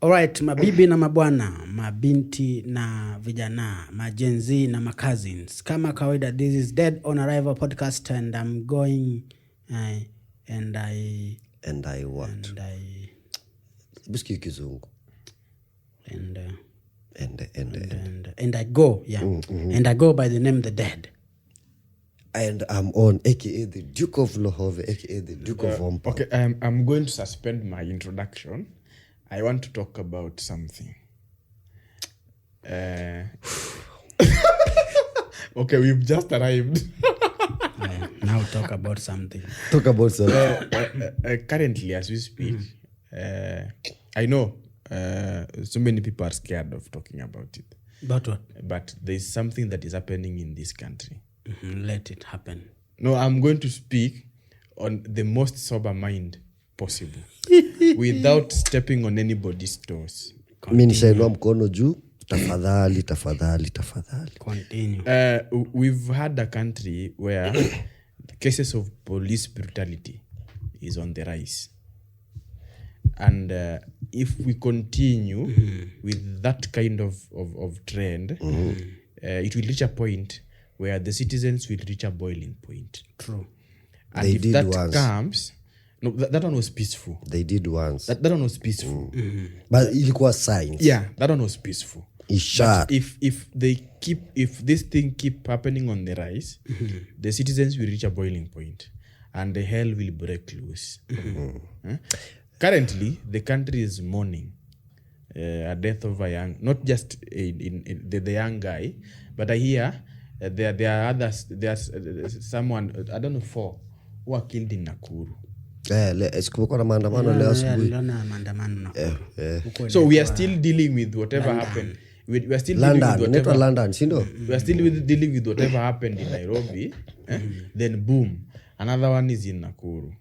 Alright, mabibi na mabwana, mabinti na vijana, maGen Z na macousins. Kama kawaida, this is Dead on Arrival podcast and I'm going and I And I what? And I Buski kizungu. And And and I go, yeah. And I go by the name The Dead. And I'm on, aka the Duke of Lohove, aka the Duke of Ompa. Okay, I'm going to suspend my introduction. I want to talk about something. Okay, we've just arrived. Now talk about something. Talk about something. Currently, as we speak, I know so many people are scared of talking about it. About what? But there's something that is happening in this country. Let it happen. No, I'm going to speak on the most sober mind possible without stepping on anybody's toes. Mi nishainua mkono juu. Tafadhali, tafadhali, tafadhali. Continue. We've had a country where the cases of police brutality is on the rise. And if we continue with that kind of trend, it will reach a point where the citizens will reach a boiling point. True. And They if did that once. Comes, no, that one was peaceful. They did once. That one was peaceful. But ilikuwa signs. Yeah, that one was peaceful. Ishara. But if this thing keep happening on the rise, the citizens will reach a boiling point and the hell will break loose. Eh? Currently, the country is mourning a death of a young, not just in the young guy, but I hear there are others, there's someone, I don't know, four, who are killed in Nakuru. Eh, kumekuwa na maandamano leo Yeah, asubuhi. Niliona maandamano Nakuru. Huko So we are still dealing with whatever happened. We are still dealing London, with inaitwa whatever London, si ndio? We are still dealing with whatever happened in Nairobi, eh? Then boom, another one is in Nakuru.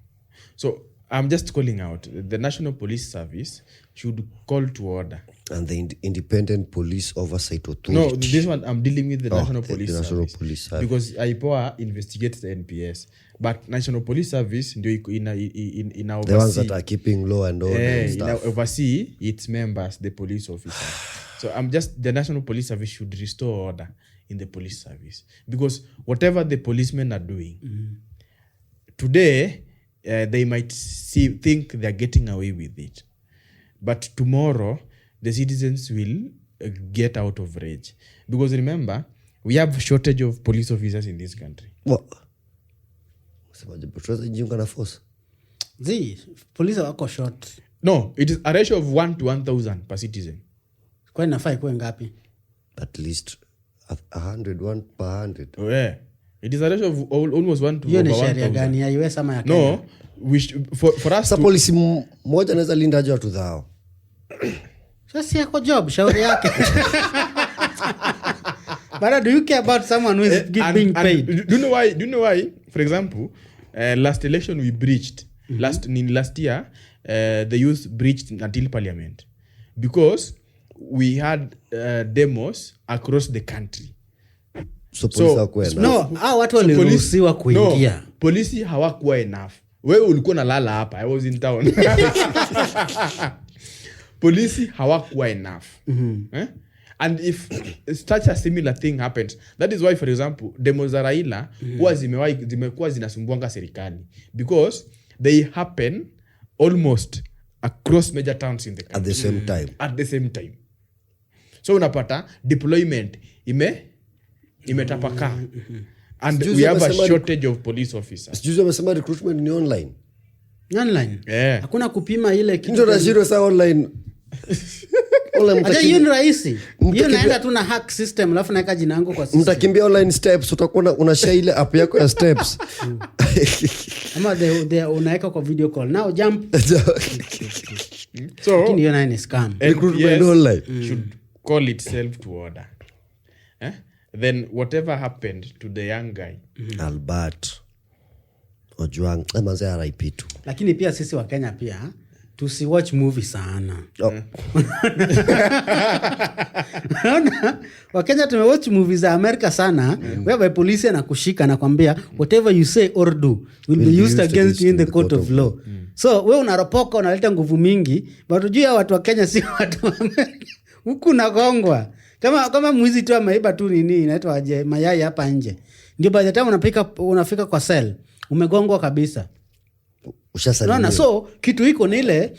So I'm just calling out the National Police Service should call to order. And the Independent Police Oversight Authority. No, this one I'm dealing with the Oh, National Police the National Service. Police Service. Because IPOA investigates the NPS, but National Police Service ndio iko ina The ones oversee that are keeping law and order and ina stuff. Oversee its members, the police officers. So I'm just the National Police Service should restore order in the police service, because whatever the policemen are doing today, they might think they're getting away with it, but tomorrow the citizens will get out of rage, because remember, we have shortage of police officers in this country. Wa- Semaje, tunaweza jiunga na force? Zi, polisi wako short. No, it is a ratio of 1 to 1000 per citizen. Kwani nafaa ikuwe ngapi? At least 100, one per 100. Oh, yeah. It is a ratio of almost 1 to Hiyo ni over sheria 1000. gani, ya US ama ya Kenya? No, for us Sa to, polisi mmoja anaweza linda aje watu thao? Sasa si yako job, shauri yake. But do you care about someone who is being paid? Do you know why? Do you know why? For example, last election we breached. Last in last year, the youth breached until parliament because we had demos across the country. So polisi hawakuwa enough. No, hao watu So waliruhusiwa kuingia. No, polisi hawakuwa enough. Wewe ulikuwa nalala hapa. I was in town. Polisi hawakuwa enough. Eh? And if such a similar thing happens, that is why, for example, demo za Raila huwa zimekuwa zinasumbuanga serikali, because they happen almost across major towns in the country At the same time. At the same time. So unapata deployment imetapakaa and Juzi we have a shortage of police officers. Sijuzi wamesema recruitment ni online. Online. Yeah. Hakuna kupima ile kitu. Mtu anashindwa saa online. Online. Acha, hiyo ni rahisi. Hiyo naenda tu na hack system, alafu naweka jina yangu kwa system. Mtakimbia online steps, utakuwa unashare ile app yako ya steps. Ama unaweka kwa video call. Now jump. So Lakini hiyo nayo ni scam. Recruitment NPS online. Should call itself to order, eh? Then whatever happened to the young guy, Albert Ojwang, eh, manze, RIP tu. Lakini pia sisi wa Kenya pia tusiwatch movie sana. Oh. Unaona, Wakenya tumewatch movie za America sana, whereby polisi anakushika, anakwambia, "Whatever you say or do will be used against you in the court of law." So we unaropoka, unaleta nguvu mingi, but ujue hao watu wa Kenya si watu wa Amerika. Huku unagongwa kama mwizi tu ameiba tu nini inaitwa aje, mayai hapa nje, ndio by the time unafika kwa cell umegongwa kabisa. Ushasalimiwa. Unaona, so kitu iko ni ile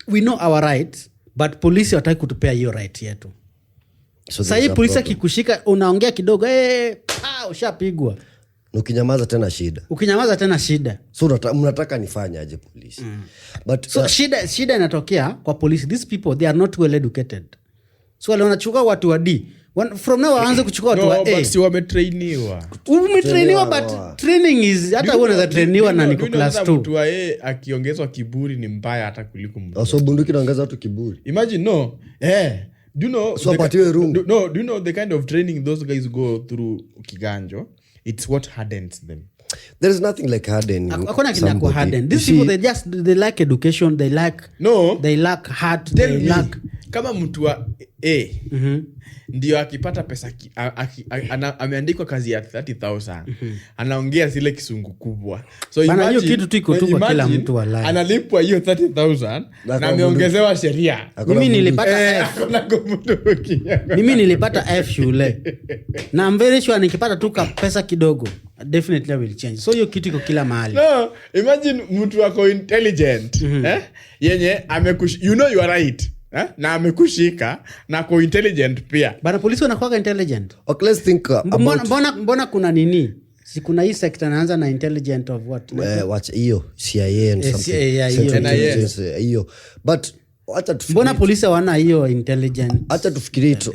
we know our right, but polisi wataki kutupea hiyo right yetu. So Sahii there's a polisi problem. akikushika unaongea kidogo, hey, ushapigwa. Na ukinyamaza tena shida. Ukinyamaza tena shida. So mnataka nifanye aje polisi? But So shida inatokea kwa polisi. These people, they are not well educated, so wale wanachukua watu wa D. From now waanze kuchukua watu No, wa but A. si wametrainiwa? Umetrainiwa, but training is, hata wewe unaweza trainiwa na niko class 2. Mtu wa A akiongezwa kiburi ni mbaya hata kuliko mtu. So bunduki naongeza watu kiburi? Imagine, no, do you know So apatiwe rungu. No, do you know the kind of training those guys go through kiganjo? It's what hardens them. There is nothing like hardening Hakuna kina somebody. harden these You people. see, They just, they lack education, they lack No. they lack heart. Tell They me, lack kama mtu wa A ndio akipata pesa ameandikwa kazi ya 30,000, anaongea zile kisungu kubwa. So Bana, hiyo imagine, kitu tu iko tu kwa kila imagine, mtu walai. analipwa hiyo 30,000 Na na ameongezewa sheria. Hakuna Mimi bunduki. nilipata Eh, F. akona bunduki. Mimi nilipata F shule na I'm very sure nikipata tu ka pesa kidogo, definitely I will change. So hiyo kitu iko kila mahali. No, imagine mtu ako intelligent, eh? Yenye you know you are right, eh? Na amekushika na ako intelligent pia. Bana, polisi wanakuwaga intelligent. Okay, let's think about Mbona kuna nini, si kuna hii sector naanza na intelligent of what? Wacha hiyo CIA and Eh, something. CIA, hiyo. Central NIS. Intelligence, hiyo. But wacha tufikirie. Mbona polisi hawana hiyo intelligent? Acha tufikirie it,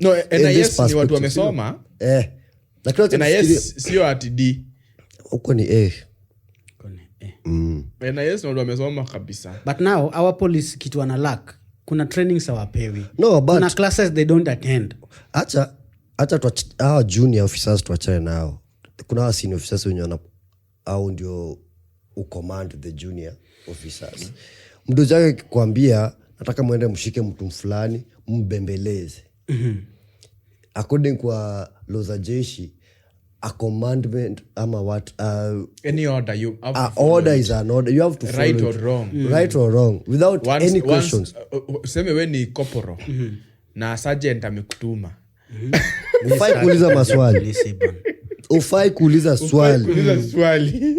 No, in this NIS ni watu perspective. wamesoma. Eh, lakini wacha tufikirie. NIS sio ati D. Huko ni A. Eh. NIS ni watu wamesoma kabisa. But now our police, kitu wana lack, kuna trainings hawapewi. No, but Kuna classes they don't attend. Acha hawa junior officers tuachane nao. Kuna hawa senior officers wenye wana, au ndio ucommand the junior officers. Mdozi wake akikwambia nataka mwende mshike mtu fulani mbembeleze, according kwa law za jeshi, a commandment ama what, Any order you have a to follow. Order is an order, you have to follow Right it. or wrong. Right or wrong, without any questions. Useme we ni koporo na sergeant amekutuma. Ufai kuuliza maswali. Polisi bwana. Ufai kuuliza swali. Kuuliza swali.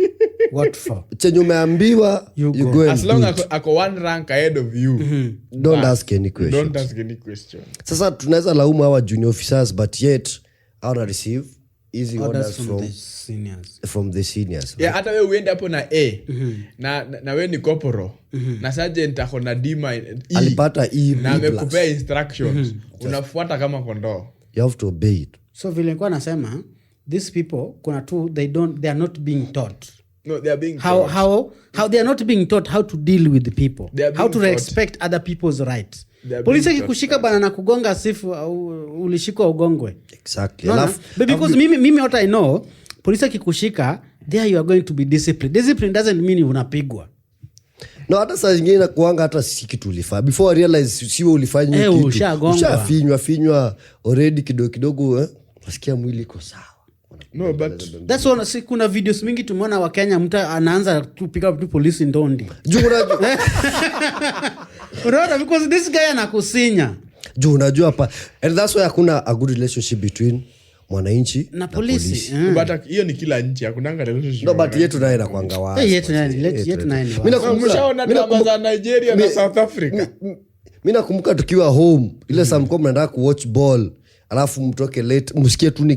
What for? Chenye umeambiwa, You you go. go and As long do ako, it. ako one rank ahead of you, Don't ask any questions. Don't ask any question. Sasa tunaweza laumu hawa junior officers, but yet hawana receive easy Orders orders from from, the seniors. From the seniors. Yeah, hata we uende hapo na A na we ni koporo na sergeant ako na D E, Alipata E, na B plus. amekupea instructions, unafuata kama kondoo. You have to obey it. So vile nilikuwa nasema, these people, kuna tu they don't, they are not being taught No, they are being how taught. how they are not being taught how to deal with the people, They are how being to taught. respect other people's rights. They are Polisi being akikushika bana na kugonga sifu au ulishikwa ugongwe. Exactly. Unaona? Alafu- But because mimi what I know, polisi akikushika there, you are going to be disciplined. Discipline doesn't mean unapigwa. No, hata saa zingine nakuanga hata si kitu ulifanya, before I realize siwe ulifanya hiyo Eh, kitu, ushagongwa. ushafinywa finywa already kidogo kidogo, eh? Nasikia mwili iko sawa. No, but That's one, si kuna videos mingi tumeona wa Kenya, mtu anaanza kupiga tu polisi ndondi. Juu unajua Unaona, because this guy anakusinya. Juu unajua pa, and that's why hakuna a good relationship between mwananchi na polisi. Mm. But hiyo ni kila nchi, hakunanga relationship. No, but yetu naye inakuanga wazi. Eh, yetu naye yetu naye ni Mi wazi. No, mshaona drama za Nigeria na South Africa? Mi nakumbuka tukiwa home ile saa mkuwa mnaenda kuwatch ball, alafu mtoke late, msikie tu ni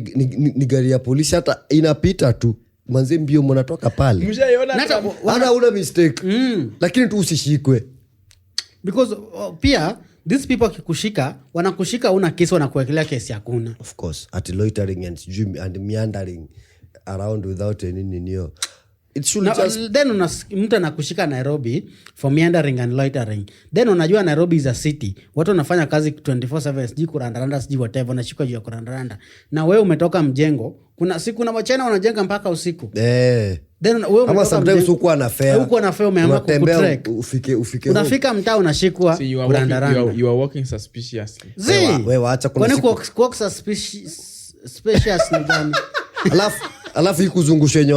gari ya polisi hata inapita tu, manze mbio mnatoka pale. Mshaiona Na hata Hata una mistake, lakini tu usishikwe. Because pia these people akikushika, wanakushika una kesi, wanakuwekelea kesi hakuna. Of course, at loitering and sijui and meandering around without any ninio, it should Na, just then mtu anakushika Nairobi for meandering and loitering, then unajua Nairobi is a city, watu wanafanya kazi 24/7, sijui kurandaranda, sijui whatever, unashikwa juu ya kurandaranda na wewe umetoka mjengo. Kuna siku kuna wachina wanajenga mpaka usiku. Eh. Then wewe Ama umetoka sometimes hukuwa na fare. Hukuwa na fare, umeamua Unatembea kutrek. ufike home. Unafika mtaa unashikwa See, you are walking, kurandaranda. you are walking suspiciously. Zii. Wewe wacha, kuna Kwani siku- kuwalk suspicious ni gani? Alafu hii kuzungusha yenye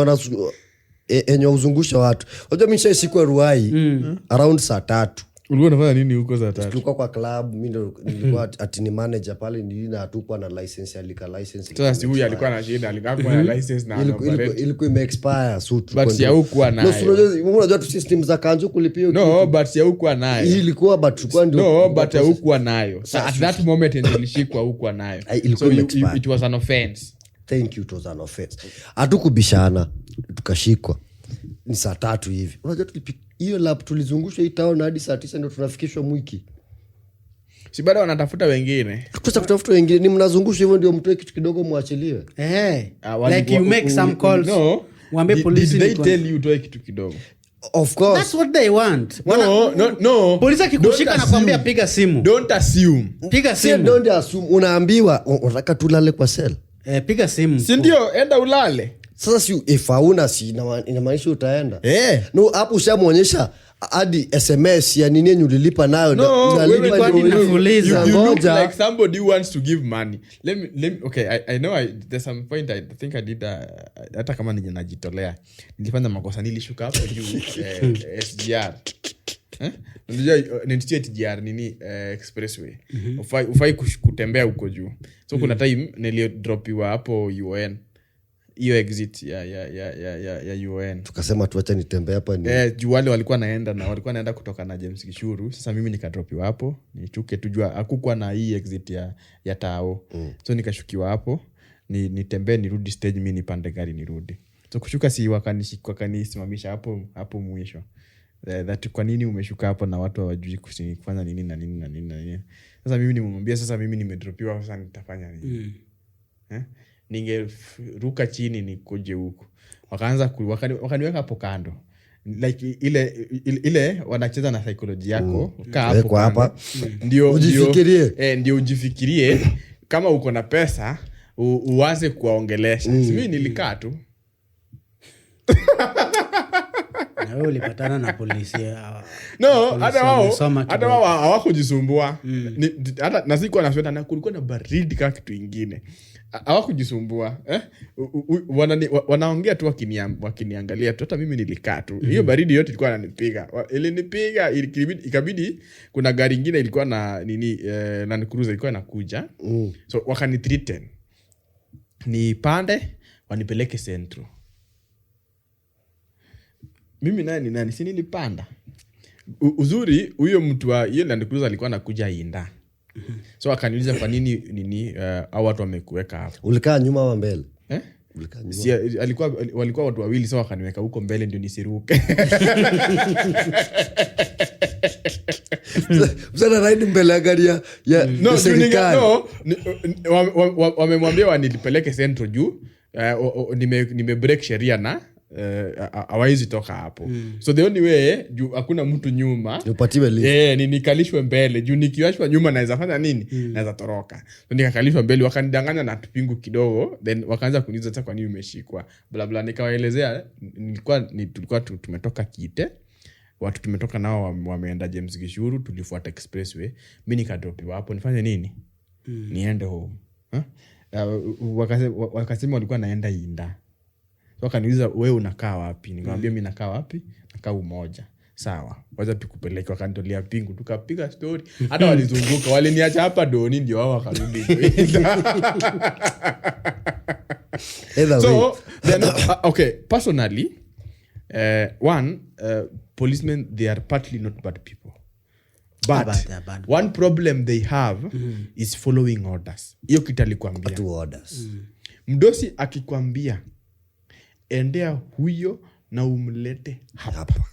Enye uzungusha watu. Unajua mi nishaishikwa Ruai around saa 3. Ulikuwa unafanya nini huko saa 3? Tulikuwa kwa club, mi ndo nilikuwa ati ni manager pale nilina, hatukuwa na license ya liquor license. Sasa si huyu alikuwa na shida, alikuwa na license na anaoperate. Ilikuwa imeexpire, so tulikuwa But si haukuwa No, nayo. si unajua tu system za kanzu kulipia hiyo No, but si haukuwa nayo. kitu. Ilikuwa, but tulikuwa ndio No, but haukuwa nayo. So at that moment yenye ulishikwa haukuwa nayo. Ai, ilikuwa So imeexpire. it was an offense. Thank you, it was an offense. Hatukubishana, tukashikwa ni saa 3 hivi. Unajua hiyo lap tulizungushwa hii town hadi saa 9 ndio tunafikishwa Mwiki. Si bado wanatafuta wengine? Kusa kutafuta wengine, ni mnazungushwa hivyo ndio mtoe kitu kidogo mwachiliwe. Ah, Like you make some calls. No. Waambie polisi Did they tell you utoe kitu kidogo? Of course. That's what they want. No, no. Polisi akikushika Don't nakwambia assume. piga simu. Don't assume. Piga Si simu. don't assume, unaambiwa unataka tulale kwa cell. Eh, piga simu. Si ndio enda ulale. Sasa si if hauna, si inamaanisha utaenda? No, hapo ushamwonyesha hadi SMS ya nini yenye ulilipa nayo. No, Nalipa wewe ndio hadi nafuliza. you look Ngoja. like somebody who wants to give money. Let me, okay, I know there's some point I think I did, hata kama najitolea. Nilifanya makosa, nilishuka hapo juu SGR. Eh? Unajua, nilitia TGR nini, expressway. Ufai kutembea huko juu. So kuna time nilidropiwa hapo UN. Hiyo exit ya UN. Tukasema tuacha nitembee hapa ni Eh, juu wale walikuwa naenda na walikuwa naenda kutoka na James Gichuru. Sasa mimi nikadropiwa hapo nichuke tu, jua hakukuwa na hii exit ya tao. So nikashukiwa hapo nitembee nirudi stage, mi nipande gari nirudi. So kushuka si wakanisimamisha hapo hapo mwisho. That kwa nini umeshuka hapo na watu hawajui kufanya nini na nini na nini na nini. Sasa mimi nimemwambia, sasa mimi nimedropiwa, sasa nitafanya nini? Eh? Ningeruka chini nikuje huku. Wakaanza wakaniweka hapo kando like ile wanacheza na psychology yako. Kaa hapo Wekwa kando. hapa. Ndio Ujifikirie. Ndio ujifikirie kama uko na pesa uanze kuwaongelesha. Mm. Mi nilikaa tu. Na wewe ulipatana na polisi No, polisi hata wao wamesoma hata kidogo. wao hawakujisumbua. Hata na sikuwa na sweta na kulikuwa na baridi kama kitu ingine. Hawakujisumbua, eh? Wanaongea tu wakiniangalia tu. Hata mimi nilikaa tu. Hiyo baridi yote ilikuwa inanipiga. Ilinipiga, ikabidi kuna gari ingine ilikuwa na nini, Land Cruiser ilikuwa inakuja. So wakanithreaten nipande wanipeleke Central. Mimi naye ni nani, si nilipanda. Uzuri huyo mtu wa hiyo Land Cruiser alikuwa anakuja Inda, so akaniuliza kwa nini nini, au watu wamekuweka hapo. Ulikaa nyuma ama mbele? Eh? Ulikaa nyuma? Si, walikuwa watu wawili, so wakaniweka huko mbele ndio nisiruke. Msana ride mbele ya gari ya No, juu serikali. No, wamemwambia wanilipeleke Central juu nime break sheria na hawawezi toka hapo. So the only way, juu hakuna mtu nyuma, Upatiwe lift. Eh, ni nikalishwe mbele juu nikiwashwa nyuma naweza fanya nini? Naweza toroka. So nikakalishwa mbele, wakanidanganya na tupingu kidogo, then wakaanza kuniuliza sasa kwa nini umeshikwa, bla bla. Nikawaelezea tulikuwa tumetoka Kite, watu tumetoka nao wameenda James Gichuru, tulifuata expressway, mi nikadropiwa hapo, nifanye nini? Niende home, huh? Wakasema walikuwa naenda Inda, so wakaniuliza we unakaa wapi? Nikamwambia mi nakaa wapi? Nakaa Umoja. Sawa, wacha tukupeleke. Wakanitolea pingu, tukapiga story, hata walizunguka, waliniacha hapa Doni ndio wao wakarudi. Either way. So then, okay, personally, one, policemen, they are partly not bad people, but But they are bad. one problem they have is following orders. Hiyo kitu alikwambia. Two orders. Mdosi akikwambia endea huyo na umlete hapa, Hapa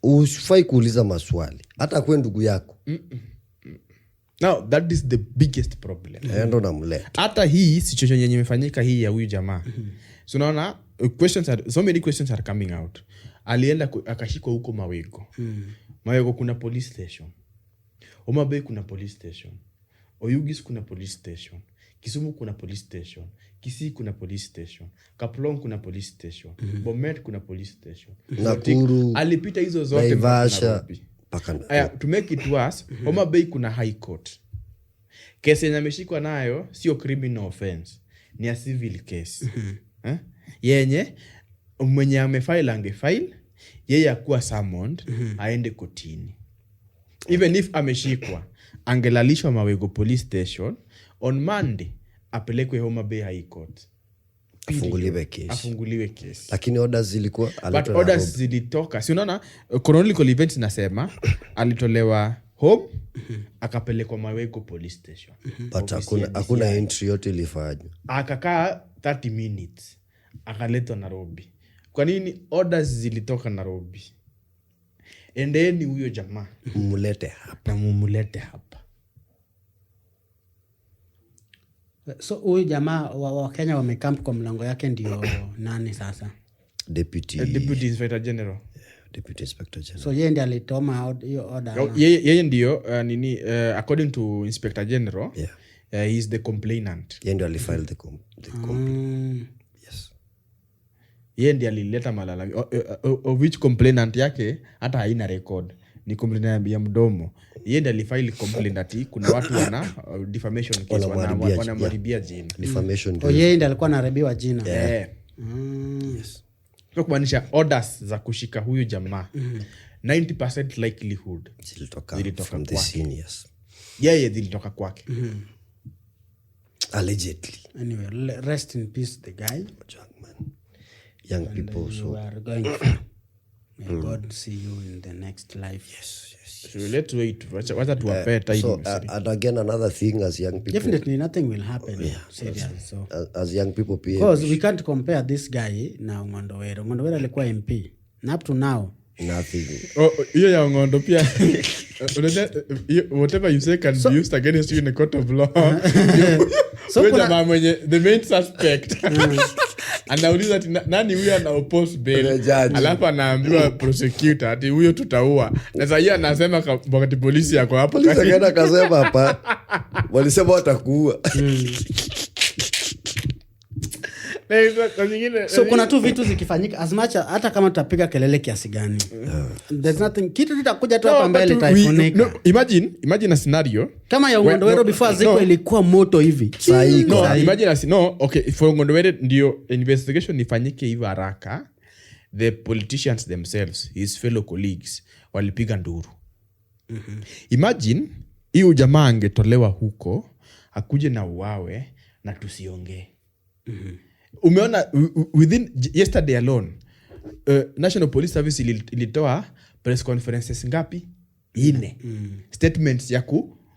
usifai kuuliza maswali, hata kwe ndugu yako. Now that is the biggest problem. Endo namleta. Hata hii situation yenye imefanyika hii ya huyu jamaa, so unaona, so many questions are coming out. Alienda akashikwa huko Mawego. Mawego kuna police station, Homa Bay kuna police station, Oyugis kuna police station, Kisumu kuna police station, Kisii kuna police station, Kaplong kuna police station, Bomet kuna police station. Nakuru, Alipita hizo zote mpaka Naivasha Nairobi. mpaka Aya, to make it worse, Homa Bay kuna high court. Kesi yenye ameshikwa nayo sio criminal offense, ni a civil case, eh? Yenye Mwenye amefile angefile, yeye akuwa summoned, aende kotini. Even if ameshikwa, angelalishwa Mawego Police Station, on Monday apelekwe Homa Bay High Court. Afunguliwe kesi. Afunguliwe kesi. Lakini orders zilikuwa But aletwe orders Nairobi. zilitoka, si unaona chronological events inasema alitolewa home, akapelekwa Mawego Police Station. But Ofisi ya hakuna DCI. Entry yote ilifanywa. Akakaa 30 minutes, akaletwa Nairobi. Kwa nini? Orders zilitoka Nairobi, endeni huyo jamaa Mlete hapa. Na mumulete hapa. So huyu jamaa wa Kenya wamecamp kwa mlango yake ndio nani sasa? Deputy, Deputy Inspector General. Deputy Inspector General. So yeye ndiye alitoma hiyo order ama? Yeye ndio nini, according to Inspector General, he is the complainant. Yeye ndio alifile the complaint. Yes. Yeye ndiye alileta malalamiko, of which complainant yake hata haina record, ni complaint ya mdomo. Yeye ndiye alifile complaint ati kuna watu wana defamation case, Wanamharibia wanamharibia jina. Defamation Oh, ndio. yeye ndiye alikuwa anaharibiwa jina. Eh. So kumaanisha orders za kushika huyu jamaa, 90% likelihood Zilitoka zilitoka from the kwake. seniors. Yeye, zilitoka kwake. Allegedly. Anyway, rest in peace the guy. Young man. Young people You so are going far. May God see you in the next life. Yes. So let's wait, wacha tuwapee time. So and again, another thing, as young people, Definitely nothing will happen serious, so as young people pia because we can't compare this guy na Ong'ondo Were. Ong'ondo Were alikuwa MP na up to now Nothing. Oh, hiyo ya Ong'ondo pia. Unajua, whatever you say can be used against you in a court of law. So Huyo kuna- jamaa mwenye the main suspect anauliza ati nani huyo ana oppose bail? The judge. Alafu anaambiwa prosecutor ati huyo tutaua, na sahii anasema wakati polisi yako hapo. Polisi akaenda akasema hapa walisema watakuua. Na saa zingine- So kuna tu vitu zikifanyika, as much hata kama tutapiga kelele kiasi gani, there's nothing, kitu tutakuja tu No, hapa but mbele taifunika. no, imagine a scenario Kama ya Ong'ondo Were no, before azikwe no. ilikuwa moto hivi. Saa hii iko No, imagine no, okay, for Ong'ondo Were ndio investigation ifanyike hivyo haraka, the politicians themselves, his fellow colleagues, walipiga nduru. Imagine hiyo jamaa angetolewa huko akuje na uwawe na tusiongee. Umeona within yesterday alone, National Police Service ilitoa press conferences ngapi? Ine. Statements ya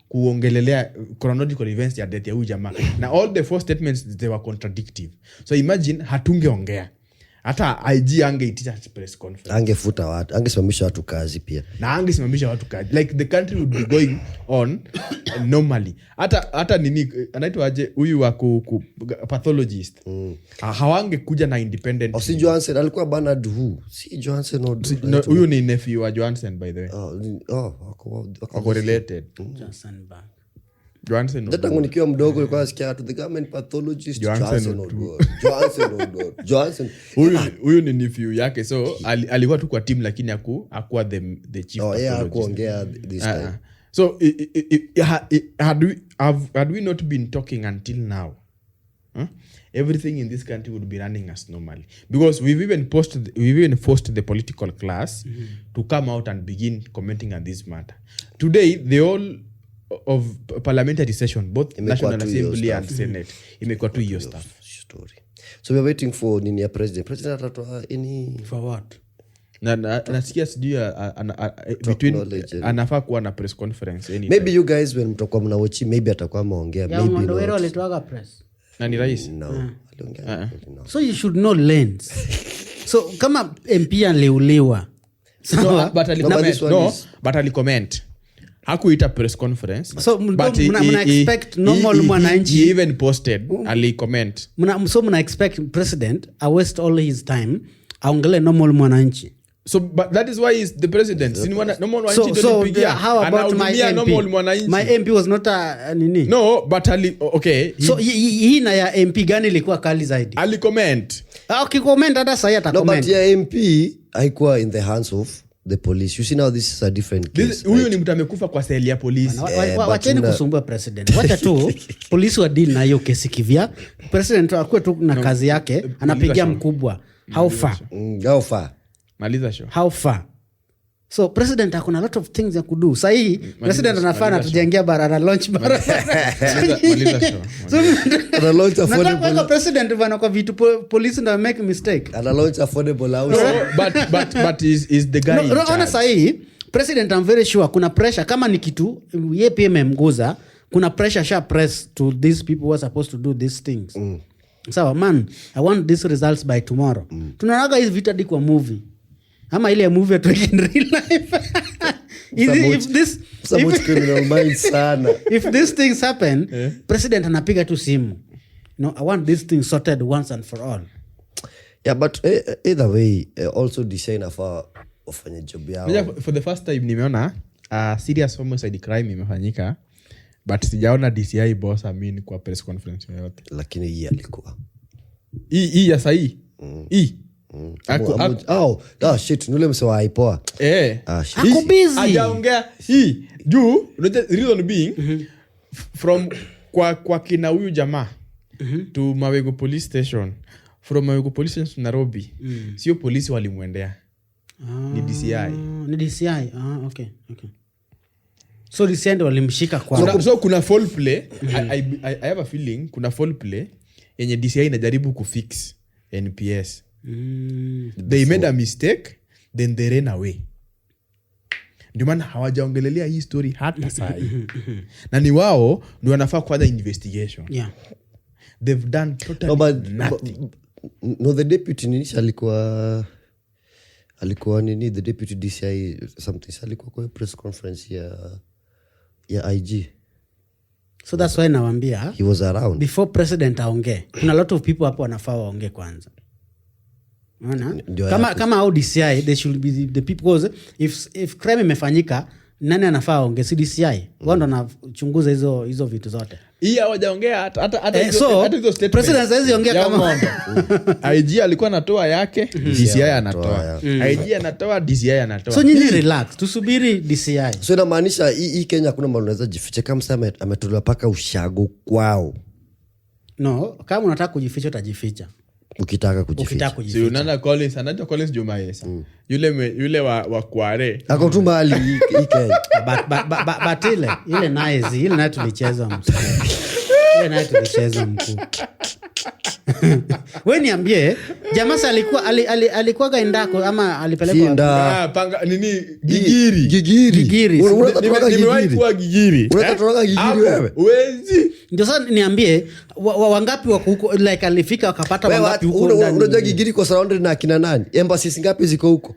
kuongelelea chronological events ya death ya huyu jamaa, na all the four statements, they were contradictive. So imagine hatungeongea, hata IG angeitisha press conference. Angefuta watu, angesimamisha watu kazi pia. Na angesimamisha watu kazi. Like, the country would be going on normally. Hata nini, anaitwa aje huyu wa pathologist, hawangekuja na independent Oh, si Johansen alikuwa Bernard who? Si Johansen No, huyu ni nephew wa Johansen, by the way. Oh, wako Wako related. Johnson Bank. Johansen. Hata tangu nikiwa mdogo nilikuwa nasikia watu, the government pathologist Johansen Johansen Oduor, Johansen Oduor, Johansen. Huyu ni nephew yake, so alikuwa tu kwa team, lakini hakuwa the chief Oh, yeah, pathologist. hakuongea this time. So had we not been talking until now, huh? Everything in this country would be running as normally, because we've even forced the political class to come out and begin commenting on this matter. Today, the whole of parliamentary session, both Imekuwa National tu hiyo Assembly stuff. and Senate, imekuwa tu hiyo stuff. Story. So we're waiting for nini ya president. President atatoa any For what? Na nasikia sijui between Acknowledge it. anafaa kuwa na press conference anytime. Maybe you guys, when mtakuwa mnawatch, maybe atakuwa ameongea, Ya maybe Ong'ondo Were not. walitoaga press? Na ni rais. No. Aliongea? No. So you should know lanes. So kama MP aliuliwa, sawa? No, but No, but this alicomment. one No, is- but alicomment, hakuita press conference. So, But mna expect normal mwananchi- he even posted, alicomment. So mna expect president a waste all his time aongele normal mwananchi? So, but that is why he's the president. Si ni normal mwananchi So, ndio so alipigia. how about my Anahudumia MP? normal mwananchi. My MP was not a nini. No, but okay, So hii na ya MP gani ilikuwa kali zaidi? Alicomment. Ah, ukicomment, hata sahi No, but atacomment. ya MP haikuwa in the hands of the police. You see, now this is a different case. Huyu ni mtu amekufa kwa seli ya polisi. But Wacheni kusumbua president. Wacha tu polisi wa deal na hiyo kesi kivya. President akuwe tu na kazi yake, anapigia mkubwa. How far? How far? Maliza show. How far? So president akona lot of things ya kudo sahii. President anafaa anatujengea barabara, launch barabara. Maliza show. So, Ana launch nataka affordable- kuweka president bana kwa vitu polisi ndo make mistake. Ana launch affordable housing. No, but is the guy No, in no, ona charge? sahii president, I'm very sure kuna pressure. Kama ni kitu ye pia imemguza, kuna pressure sha press to these people who are supposed to do these things. Sawa man, I want these results by tomorrow. Tunaonaga hizi vitu hadi kwa movie, ama ile movie atuweke in real life. If this, Support Criminal Minds sana. If these things happen, president anapiga tu simu, "No, I want this thing sorted once and for all." Yeah, but either way, also DCI inafaa wafanye job yao. Unajua, for the first time nimeona serious homicide crime imefanyika, but sijaona DCI boss Amin kwa press conference yoyote. Lakini hii alikuwa Hii ya sahii hii. Oh, ah, shit, ni ule mse wa IPOA. Eh. Ah, shit. Ako busy. Hajaongea hii juu unajua reason being, from kwa kina huyu jamaa to Mawego police station, from Mawego police station to Nairobi, sio polisi walimwendea, ni DCI. Ah, ni DCI. Ah, okay. So DCI ndo walimshika kwa So kuna foul play. I have a feeling kuna foul play yenye DCI inajaribu kufix NPS. They made a mistake, then they ran away. Ndio maana hawajaongelelea hii story hata sahii, na ni wao ndio wanafaa kufanya investigation. They've done totally No, but, nothing. but, no, the deputy nini si alikuwa nini, the deputy DCI something, si alikuwa kwa hiyo press conference ya IG? So that's why nawambia, He was around. Before president aongee, kuna lot of people hapo wanafaa waongee kwanza. Unaona? Ndio. Kama au DCI, they should be the people, because if crime imefanyika, nani anafaa aongee? Si DCI? Wao ndo wanachunguza hizo vitu zote. Hii hawajaongea hata So, hata hizo statement. president hawezi ongea Ya kama- ng'ombe. IG alikuwa anatoa yake, DCI anatoa. IG anatoa, DCI anatoa. So nyinyi relax, tusubiri DCI. So inamaanisha hii Kenya hakuna mahali unaweza jificha kama msee ametolewa paka ushago kwao. No, kama unataka kujificha utajificha. Ukitaka kujificha. Ukitaka Si kujificha. unaona Collins, anaitwa Collins Jumaisa, yule wa Kware. Ako tu mahali hii Kenya. But ile naye ile naye tulicheza mkuu, ile naye tulicheza mkuu. We niambie, jamasa alikuwa alikuwaga indako ama alipelekwa Si nda. Ah, panga nini, Gigiri. Gigiri. Gigiri. Unaweza toroka Nimewahi Gigiri. kuwa Gigiri. Unaweza Eh? toroka Gigiri Hapo, wewe? huwezi. Ndio sasa niambie, wangapi wako huko, like alifika wakapata Wewe, wangapi huko ndani? unajua Gigiri kwa surrounded na akina nani? Embassies ngapi ziko huko?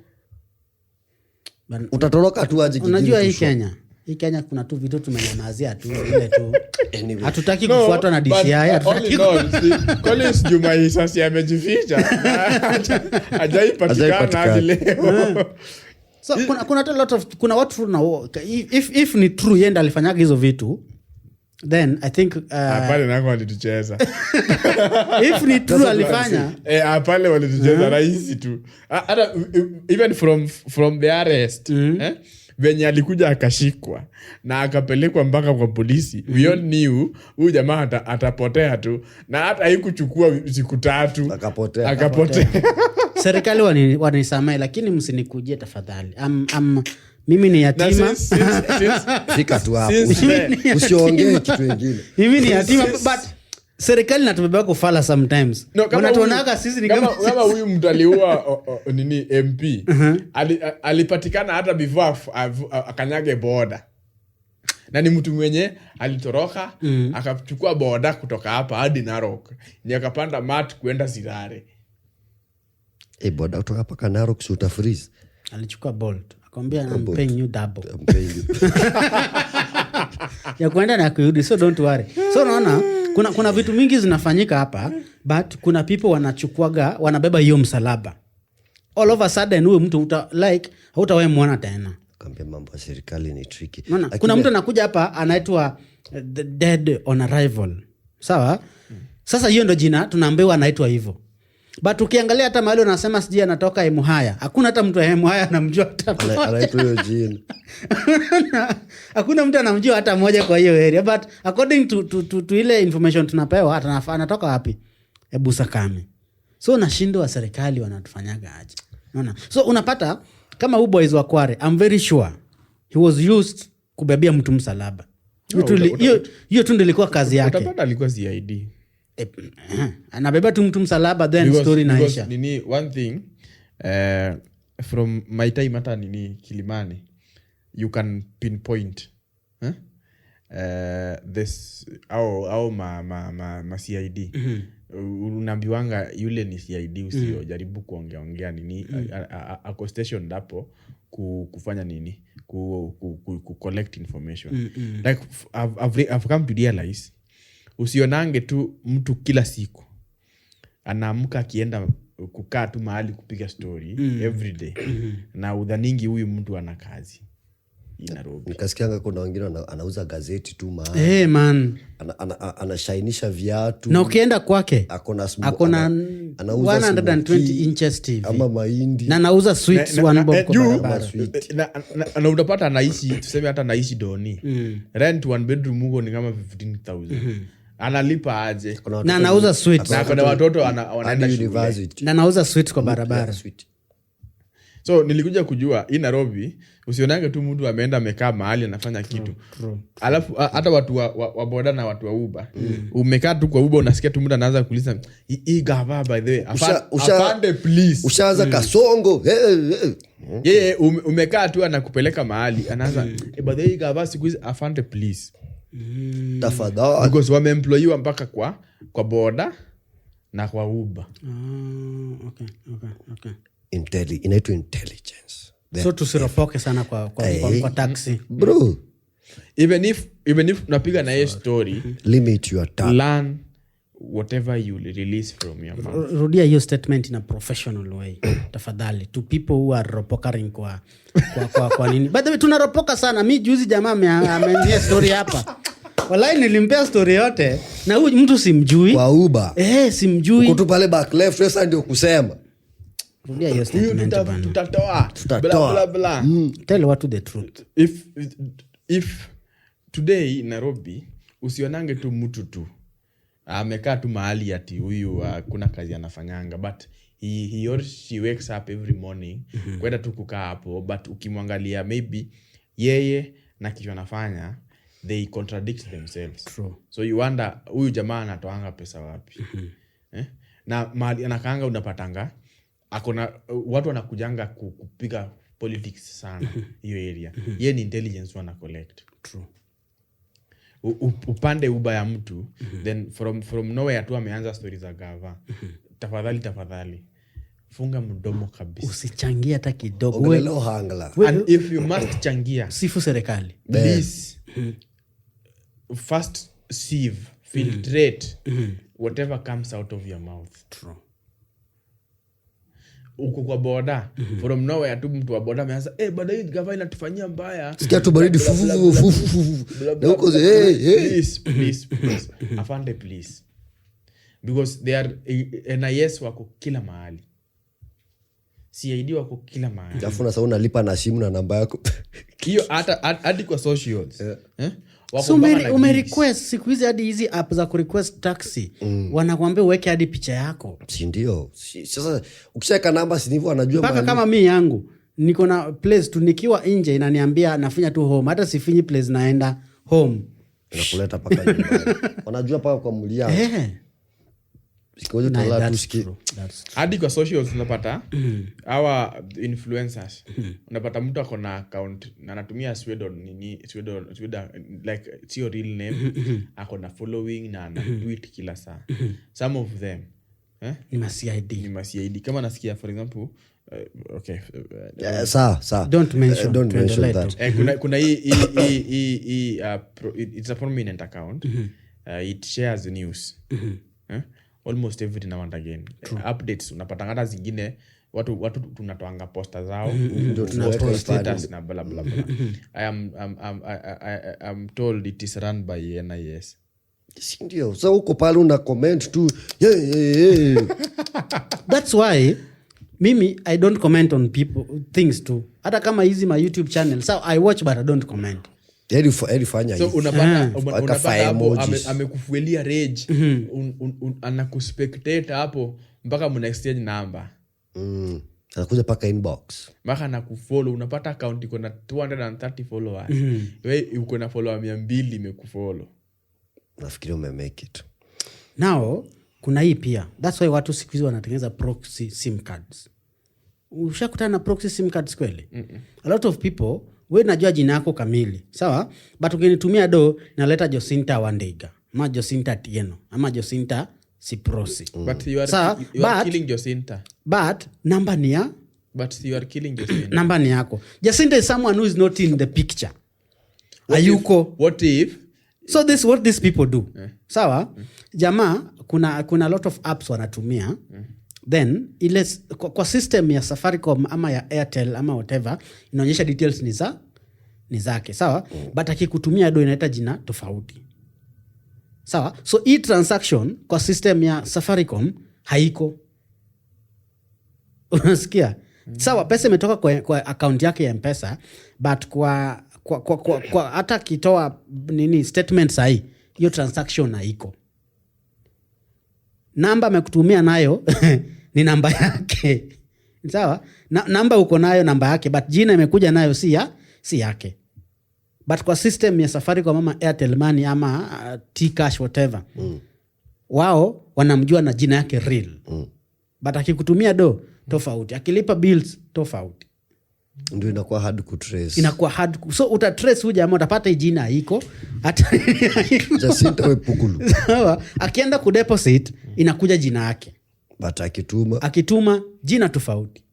Utatoroka tu aje Gigiri Unajua hii tu sure? Kenya, hii Kenya kuna tu vitu tumenyamazia tu, ile tu Anyway. hatutaki No, kufuatwa na but, DCI, all hatutaki in all, see, Collins Jumaisa si amejificha? Hajaipatikana hadi leo. So kuna a lot of, kuna watu na if ni true yeye ndo alifanyaga hizo vitu, then I think Ah, pale nako walitucheza. If ni true alifanya. Eh, ah, pale walitucheza rahisi tu. Ah, hata even from the arrest, eh, venye alikuja akashikwa na akapelekwa mpaka kwa polisi, we all knew huyu jamaa atapotea tu, na hata haikuchukua siku 3 Akapotea. Akapotea. Serikali wanisamee, lakini msinikujie tafadhali. Mimi ni Na yatima. Fika tu hapo. Since then- Usiongee kitu ingine. Mimi ni yatima, but serikali natubeba kufala sometimes. No, kama Wanatuonaga sisi ni kama kama huyu mtu aliua nini MP, alipatikana hata before akanyage boda, na ni mtu mwenye alitoroka, akachukua boda kutoka hapa hadi Narok, ni akapanda mat kuenda Sirare. Eh, boda kutoka paka Narok, si utafreeze? Alichukua Bolt, akamwambia, "I'm Bolt. paying you double." I'm paying you. Ya kuenda na kurudi, so don't worry. So unaona kuna vitu mingi zinafanyika hapa, but kuna people wanachukuaga, wanabeba hiyo msalaba. All of a sudden huyo mtu like hautawahi muona tena. Kaambia mambo ya serikali ni tricky. Unaona? Lakini- Kuna mtu anakuja hapa anaitwa the dead on arrival, sawa? Sasa hiyo ndo jina tunaambiwa anaitwa hivyo, but ukiangalia hata mahali wanasema sijui anatoka Emuhaya, hakuna hata mtu wa Emuhaya anamjua hata mmoja. Anaitwa hiyo jina. Hakuna mtu anamjua hata mmoja kwa hiyo area, but according to ile information tunapewa, anatoka wapi? Ebusakami. So nashindwa serikali wanatufanyaga aje. Unaona? So unapata kama huu boys wa Kware, I'm very sure he was used kubebea mtu msalaba. Hiyo tu hiyo tu ndio ilikuwa kazi yake. Utapata alikuwa CID. Anabeba tu mtu msalaba, then story Because inaisha. nini, one thing, from my time hata nini Kilimani, you can pinpoint, eh? This au ma CID. Unaambiwanga yule ni CID, usiojaribu kuongeaongea nini, ako station hapo kufanya nini, ku collect information. Like I've come to realize usionange tu mtu kila siku anaamka akienda kukaa tu mahali kupiga story every day na udhaningi huyu mtu ana kazi hii Nairobi. Nikasikianga kuna wengine anauza gazeti tu mahali. Hey, man. Anashainisha viatu. Na ukienda kwake Akona akona anauza 120 smoky inches TV ama mahindi. Na anauza sweets one bob kwa barabara. Na utapata anaishi, tuseme hata anaishi doni, rent one bedroom huko ni kama 15,000. Analipa aje? Kuna Na watoto anauza sweets. Na kuna watoto wanaenda hadi shule. university. Na anauza sweets kwa barabara. Sweet. So nilikuja kujua hii Nairobi usionange tu mtu ameenda amekaa mahali anafanya kitu. Alafu hata watu wa boda na watu wa Uber, umekaa tu kwa Uber unasikia tu mtu anaanza kuuliza, "Hii gava, by the way, afande please." Ushaanza kasongo. Hey, hey. Yeye umekaa tu anakupeleka mahali anaanza, "By the way, gava siku hizi, afande please." Tafadhali. Because wameemployiwa mpaka kwa boda na kwa Uber. Ah, okay. Inaitwa intelligence. So tusiropoke sana kwa taxi. Bro. Even if unapiga na yeye story, Limit your time. learn whatever you release from your mouth. Rudia hiyo statement in a professional way tafadhali, to people who are ropokaring kwa nini. By the way, tunaropoka sana. Mi juzi jamaa ameambia story hapa, walai nilimpea story yote na huyu mtu simjui. Kwa Uber. Eh, simjui. Uko tu pale back left, sasa ndio kusema. Rudia hiyo Huyu statement bana. tutatoa. Tutatoa. Bla, bla, bla. Tell watu the truth. If today Nairobi usionange tu mtu tu amekaa tu mahali ati huyu kuna kazi anafanyanga, but he or she wakes up every morning kwenda tu kukaa hapo, but ukimwangalia maybe yeye na kitu anafanya they contradict themselves. True. So you wonder huyu jamaa anatoanga pesa wapi, eh? Na mahali anakaanga unapatanga akona watu wanakujanga kupiga politics sana hiyo area, ye ni intelligence wana collect. True. Upande Uber ya mtu, then from nowhere tu ameanza stori za gava. Tafadhali, tafadhali funga mdomo kabisa. Usichangie hata kidogo. Ongelelea ohangla. And if you must changia, Sifu serikali. please first sieve, filtrate whatever comes out of your mouth. True. Uko kwa boda, from nowhere tu mtu wa boda ameanza, "Hey, bada hii gava inatufanyia mbaya." Sikia tu baridi, Bla, bla, fu, bla, fu, fu, fu, fu. bla, Na bla, huko bla, hey, bla. hey. Please, please, please. Afande please, because they are NIS wako kila mahali, CID wako kila mahali. Alafu sasa unalipa na simu na namba yako. Hiyo hata hadi kwa socials, eh? Wako So mpaka na ume gigs. request siku hizi hadi hizi app za kurequest taxi wanakuambia uweke hadi picha yako. Si ndio? Sasa ukishaweka namba, si ndivyo anajua Mpaka mahali. kama mi yangu niko na place tu, nikiwa nje inaniambia nafinya tu home, hata sifinyi place naenda home. Inakuleta paka nyumbani, wanajua paka kwa mlia. Siku moja utalala tu That's true. That's true. Hadi kwa socials unapata our influencers, unapata mtu ako na account na anatumia pseudo nini, pseudo, like sio real name, ako na following na ana tweet kila saa. Some of them, eh? Ni ma CID. Ni ma CID. Kama nasikia for example, okay, Yeah, sawa sawa. Don't mention, Don't mention tuendelee that. tu. Eh, kuna hii it's a prominent account. It shares news, eh? Almost every now and again. Updates unapata hata zingine watu tunatoanga poster zao. Ndio tunaweka Post pale. status na bla bla bla. I am I'm, I'm, I, I'm told it is run by NIS. Si ndio? Sa uko pale una comment tu, yeah, yeah, yeah. That's why mimi I don't comment on people things too, hata kama hizi my YouTube channel. So I watch but I don't comment. Heri fanya So hivi. unapata Weka unapata fire hapo emojis. Amekufuelia rage, anakuspectate hapo mpaka mna exchange number. Anakuja paka inbox. Mpaka anakufollow. Unapata account iko na 230 followers, we uko na follower 200 imekufollow. Nafikiria umemake it. Now kuna hii pia. That's why watu siku hizi wanatengeneza proxy SIM cards. Ushakutana na proxy SIM cards kweli? A lot of people, we najua jina yako kamili, sawa, but ukinitumia do naleta Josinta Wandega ama Josinta Tieno ama Josinta Siprosi. But you are, Sawa, you are but- killing Jacinta. But namba ni ya But you are killing Jacinta. Namba ni yako. Jacinta is someone who is not in the picture, hayuko. What if So this what these people do, sawa, jamaa, kuna lot of apps wanatumia. Then ile kwa system ya Safaricom ama ya Airtel ama whatever, inaonyesha details ni zake, sawa, but akikutumia do inaleta jina tofauti, sawa. So hii transaction kwa system ya Safaricom haiko, unasikia? Sawa, pesa imetoka kwa akaunti yake ya Mpesa, but kwa hata akitoa nini statement sahii, hiyo transaction haiko. Namba amekutumia nayo ni namba yake, sawa. Namba uko nayo namba yake, but jina imekuja nayo si yake. But kwa system ya Safaricom ama Airtel Money ama Tcash, whatever, wao wanamjua na jina yake real. But akikutumia do tofauti, akilipa bills tofauti. Ndio inakuwa hard kutrace. Inakuwa hard so utatrace huyu jamaa, utapata hii jina haiko hata. Jacinta Wepukulu. Sawa, akienda kudeposit inakuja jina yake. But akituma? Akituma jina tofauti.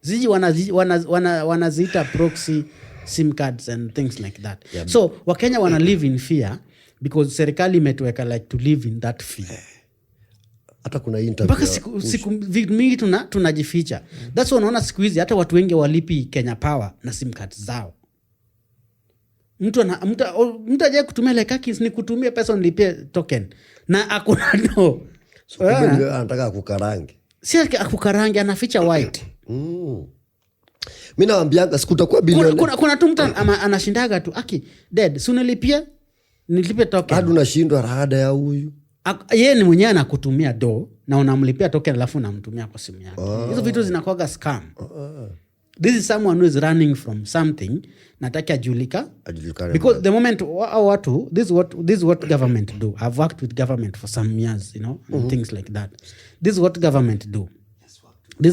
Ziji wanaziita wanaziita proxy SIM cards and things like that. So Wakenya wana live in fear because serikali imetuweka like to live in that fear. Hata kuna hii interview Mpaka siku vitu mingi tunajificha. That's why unaona siku hizi hata watu wengi walipi Kenya Power na SIM cards zao. Mtu ajai kutumia like, "Aki, ni kutumia pesa nilipie token," na akuna no. So kumbe ndio anataka kukarange. Si akukarange, anaficha white. Mi nawambianga sikutakuwa Kuna, bilioni. kuna tu mtu anashindaga tu, "Aki dead, si unilipie nilipe token." Hadi unashindwa rada ya huyu. Yeye ni mwenyewe anakutumia do na unamlipia token, alafu unamtumia kwa simu yake. Hizo vitu zinakuwaga scam. This is someone who is running from something, nataki ajulika Ajulikane. Because the moment hao watu, this is what government do. I've worked with government for some years, and things like that. This is what government do. This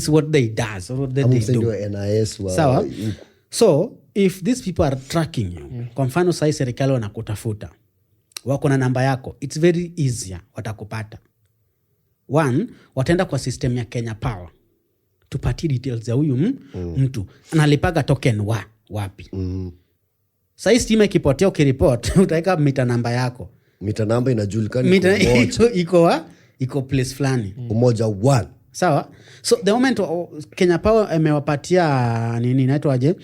is what they does or what they Ama do. msaidiwa NIS wa Sawa, so if these people are tracking you, kwa mfano sahii serikali wanakutafuta, wako na namba yako, it's very easier, watakupata. One, wataenda kwa system ya Kenya Power, tupatie details ya huyu mtu analipaga token wapi. Sahii stima ikipotea, ukiripot utaweka mita namba yako. Mita namba inajulikana. Mita iko moja. iko place fulani. Umoja one. Sawa, so the moment Kenya Power imewapatia nini inaitwaje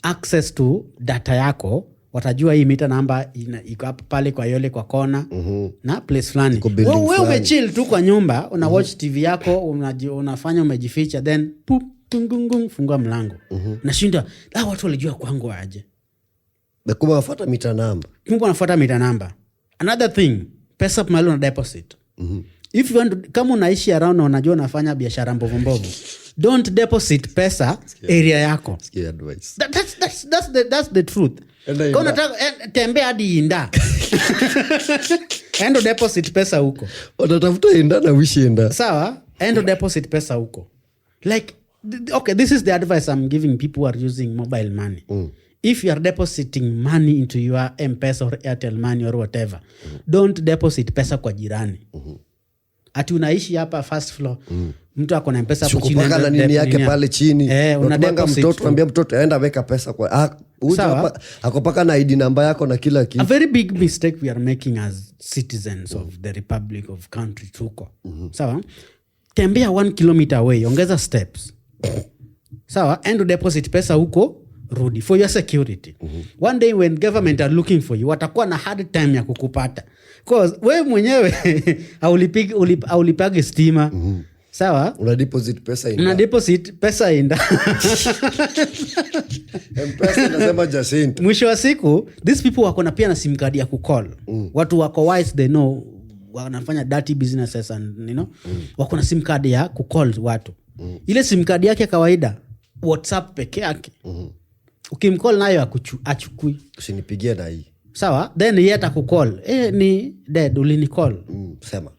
access to data yako, watajua hii mita namba iko hapo pale kwa yole kwa kona na place fulani. Building We fulani. umechill tu kwa nyumba, una watch TV yako, unafanya umejificha, then pup, gung, gung, gung, fungua mlango. Nashinda, ah, watu walijua kwangu aje? Na kumbe wafuata mita namba. Kumbe wanafuata mita namba. Another thing, pesa mahali una deposit, if you want to, kama unaishi around na unajua unafanya biashara mbovu mbovu, don't deposit pesa area yako. Sikia advice. That's the truth. Enda Kama Inda. unataka, tembea hadi Inda, endo deposit pesa huko. Watatafuta Inda na wishi Inda. Sawa, endo deposit pesa huko. Like, okay, this is the advice I'm giving people who are using mobile money. If you are depositing money into your Mpesa or Airtel Money or whatever, don't deposit pesa kwa jirani. Ati unaishi hapa first floor, mtu ako na Mpesa hapo chini, Sikupaka na nini yake pale chini. Eh, una Unatumanga deposit mtoto, tu. ambia mtoto aenda weka pesa kwa, ah, huyu Sawa. hapa akopaka na ID namba yako na kila A kitu. very big mistake we are making as citizens of the republic of country tuko, sawa, tembea 1 kilometer away, ongeza steps, sawa, and deposit pesa huko, rudi, for your security. One day when government are looking for you, watakuwa na hard time ya kukupata, 'cause wewe mwenyewe haulipagi stima. Sawa. Una deposit pesa Una ina deposit pesa inda. Mpesa inasema Jacinta. Mwisho wa siku these people wako na pia na sim card ya kucall. Watu wako wise, they know wanafanya dirty businesses and wako na sim card ya kucall watu. Ile sim card yake ya kawaida, WhatsApp peke yake. Ukimcall nayo achukui. Usinipigie na hii. Sawa, then ye atakucall, "Ni dead ulinicall." Sema.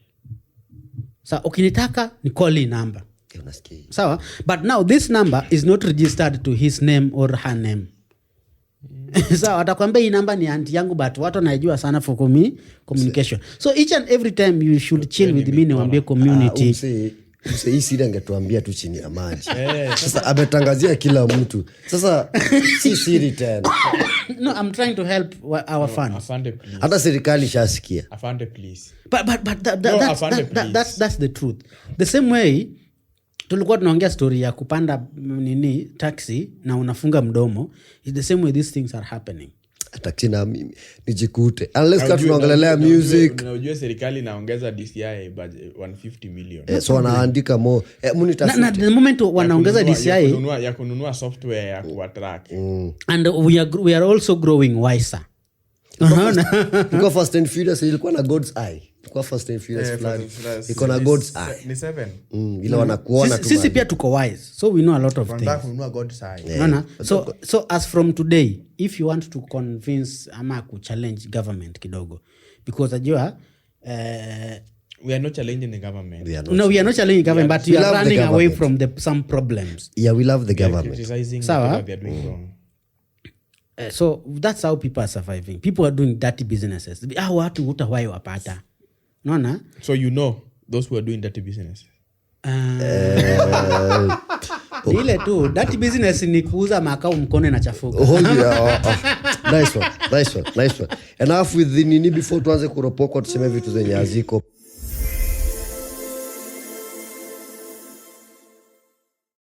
Sawa, ukinitaka ni call hii number. Eh, unasikia hii? Sawa, but now this number is not registered to his name or her name. Sawa, atakwambia hii namba ni auntie yangu, but watu wanaijua sana for communication. So each and every time you should chill with me, niwambie community. Ah, msee hii siri angetuambia tu chini ya maji. Sasa ametangazia kila mtu, sasa si siri tena. No, I'm trying to help our fans. Afande, please. Hata serikali ishasikia. Afande, please. But No, afande, please. that's the truth. The same way tulikuwa tunaongea story ya kupanda nini, taxi, na unafunga mdomo, is the same way these things are happening. Taxi na mimi nijikute, unless Na ka tunaongelelea music. Na ujue serikali inaongeza DCI budget 150 million. Eh, so wanaandika mo, Na the moment wanaongeza Ya DCI ya kununua software ya kuwatrack. And we are also growing wiser. Ilikuwa Fast and Furious, ilikuwa na God's eye, ilikuwa Fast and Furious fulani iko na God's eye. Ni seven. Ile wanakuona Sisi, tu sisi mahali. pia tuko wise, so we know a lot of things. Wanataka kununua God's eye. Unaona? So as from today, if you want to convince ama kuchallenge government kidogo, because ajua We are not challenging the government. We are not- No, we are not challenging government, but we We are love the running away government. from some problems. Yeah, we love the We are government. criticizing Sawa. what they are doing wrong. So that's how people are surviving. People are doing dirty businesses. Ah, watu hutawai wapata, unaona? So you know those who are doing dirty business. Ni ile tu dirty business ni kuuza makao, mkono inachafuka. Oh, yeah, oh. Nice one, nice one, nice one. Enough with the nini before tuanze kuropokwa tuseme vitu zenye haziko.